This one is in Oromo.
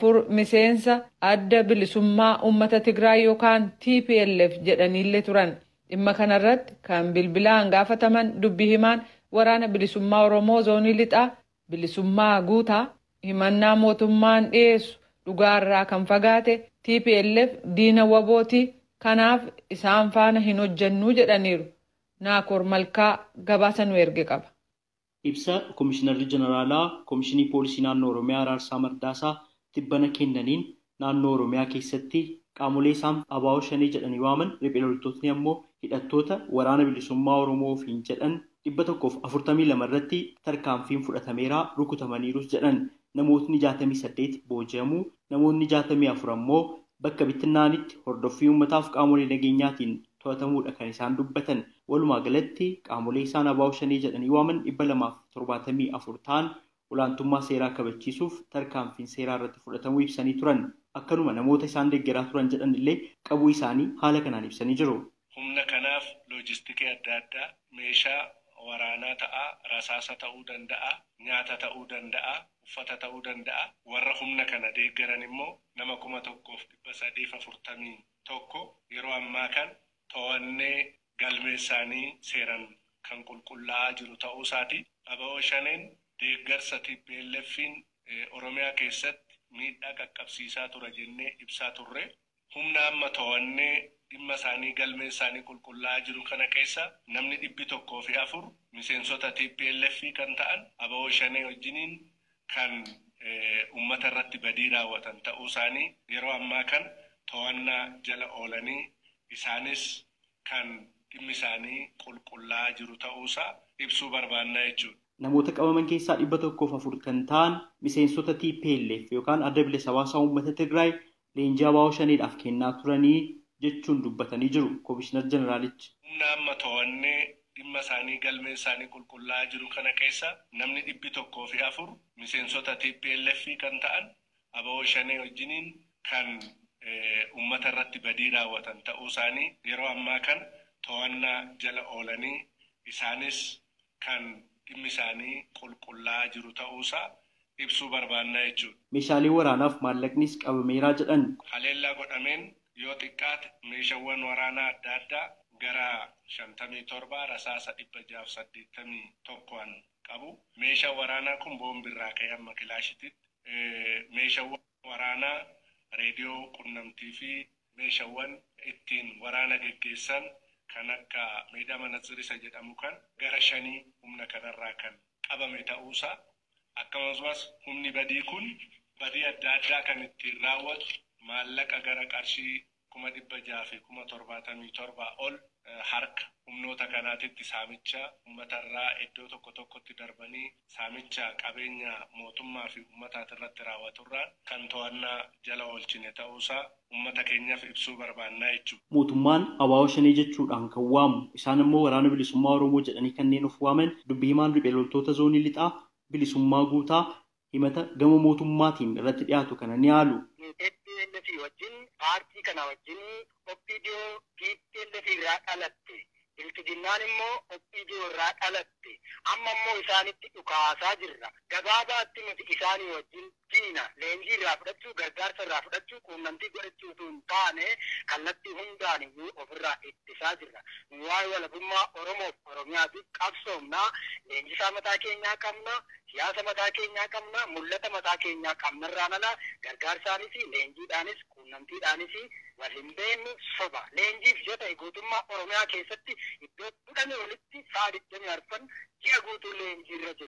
4 miseensa Adda Bilisummaa Uummata Tigraay yookaan TPLF jedhaniillee turan. Dhimma kanarratti kan bilbilaan gaafataman dubbi himaan Waraana Bilisummaa Oromoo Zoonii Lixaa Bilisummaa Guutaa himannaa mootummaan dhiyeessu dhugaarraa kan fagaate, TPLF diina WBOti, kanaaf isaan faana hin hojjannuu jedhaniiru. Naakoor Malkaa gabaasa nu erge qaba. Ibsa Komishinarri Jeneraalaa Komishinii Poolisii Naannoo Oromiyaa Araarsaa Mardaasaa tibbana kennaniin naannoo Oromiyaa keessatti qaamolee isaan ABO Shanee jedhanii waaman, riphee loltootni ammoo hidhattoota Waraana Bilisummaa Oromoo ofiin jedhan 142 irratti tarkaanfiin fudhatameera, rukutamaniirus jedhan. Namootni 68 booji'amuu, namoonni 64 ammoo bakka bittinnaanitti hordoffii uummataaf qaamolee nageenyaatiin to'atamuudha kan isaan dubbatan. Walumaa galatti qaamolee isaan ABO Shanee jedhanii waaman 274 ta'an olaantummaa seeraa kabachiisuuf tarkaanfiin seeraa irratti fudhatamuu ibsanii turan. Akkanuma namoota isaan deeggaraa turan jedhan illee qabuu isaanii haala kanaan ibsanii jiru. Humna kanaaf loojistikii adda addaa, meeshaa waraanaa ta'a, rasaasa ta'uu danda'a, nyaata ta'uu danda'a, uffata ta'uu danda'a. Warra humna kana deeggaran immoo nama 1341 yeroo ammaa kan to'annee galmee isaanii seeran kan qulqullaa'aa jiru ta'uu isaati. ABO Shaneen deeggarsa TPLF'n Oromiyaa keessatti miidhaa qaqqabsiisaa tura jennee ibsaa turre. Humna amma to'annee dhimma isaanii galmee isaanii qulqullaa'aa jiru kana keessa namni 104 miseensota TPLF kan ta'an ABO Shanee wajjiniin kan uummata irratti badii raawwatan ta'uu isaanii yeroo ammaa kan to'annaa jala oolanii isaanis kan dhimmi isaanii qulqullaa'aa jiru ta'uusaa ibsuu barbaannaa jechuudha. Namoota qabaman keessaa 104 kan ta'an miseensota TPLF yookaan Adda Bilisa Baasaa Uummata Tigraay leenjii ABO Shaneedhaaf kennaa turanii jechuun dubbatanii jiru Komishinar Jeneraalichi. Humna amma to'annee dhimma isaanii galmee isaanii qulqullaa'aa jiru kana keessa namni 104 miseensota TPLF kan ta'an ABO Shanee wajjiniin kan uummata irratti badii raawwatan ta'uu isaanii yeroo ammaa kan to'annaa jala oolanii isaanis kan dhimmi isaanii qulqullaa'aa jiru ta'uusaa ibsuu barbaannaa jechuudha. Meeshaalee waraanaaf maallaqnis qabameeraa jedhan. Haleellaa godhameen yoo xiqqaate meeshaawwan waraanaa adda addaa gara 57, rasaasa 681 qabu. Meeshaan waraanaa kun boombiirraa ka'ee amma kilaashititti. Meeshaawwan waraanaa reediyoo qunnamtii fi meeshaawwan ittiin waraana geggeessan kan akka meedhaa manatsirisa jedhamu kan gara 5 humna kanarraa kan qabame ta'uusaa, akkasumas humni badii kun badii adda addaa kan ittiin raawwatu maallaqa gara qarshii 677,000 ol harka humnoota kanaatitti saamicha uummatarraa iddoo tokko tokkotti darbanii saamicha qabeenya mootummaa fi uummataati irratti raawwaturraan kan to'annaa jala oolchine ta'uusaa uummata keenyaaf ibsuu barbaannaa jechuudha. Mootummaan ABO Shanee jechuudhaan kan waamu, isaan immoo Waraana Bilisummaa Oromoo jedhanii kanneen of waaman, dubbii himaan riphee loltoota zoonii lixaa Bilisummaa Guutaa himata gama mootummaatiin irratti dhiyaatu kana ni haalu. TPLF wajjin, paartii kana wajjin, OPDO TPLF irraa dhalatte. Bilxiginnaan immoo OPDO irraa dhalatte. Amma immoo isaanitti dhukaasaa jirra. Gabaabaatti nuti isaanii wajjin diina. Leenjii irraa fudhachuu, gargaarsa irraa fudhachuu, quunnamtii godhachuu osoo hin taane kallattii hundaan iyyuu ofirraa ittisaa jirra. Nu waa'ee walabummaa Oromoof Oromiyaatiif qabsoomnaa. Leenjisaa mataa keenyaa qabna. Siyaasa mataa keenyaa qabna. Mul'ata mataa keenyaa qabnarraan ala gargaarsaanis, leenjiidhaanis, quunnamtiidhaanis wal hin beeknu, soba. Leenjiif yoo ta'e guutummaa Oromiyaa keessatti iddoo 10 olitti sa'a 24 ji'a guutuu leenjiirra jiru.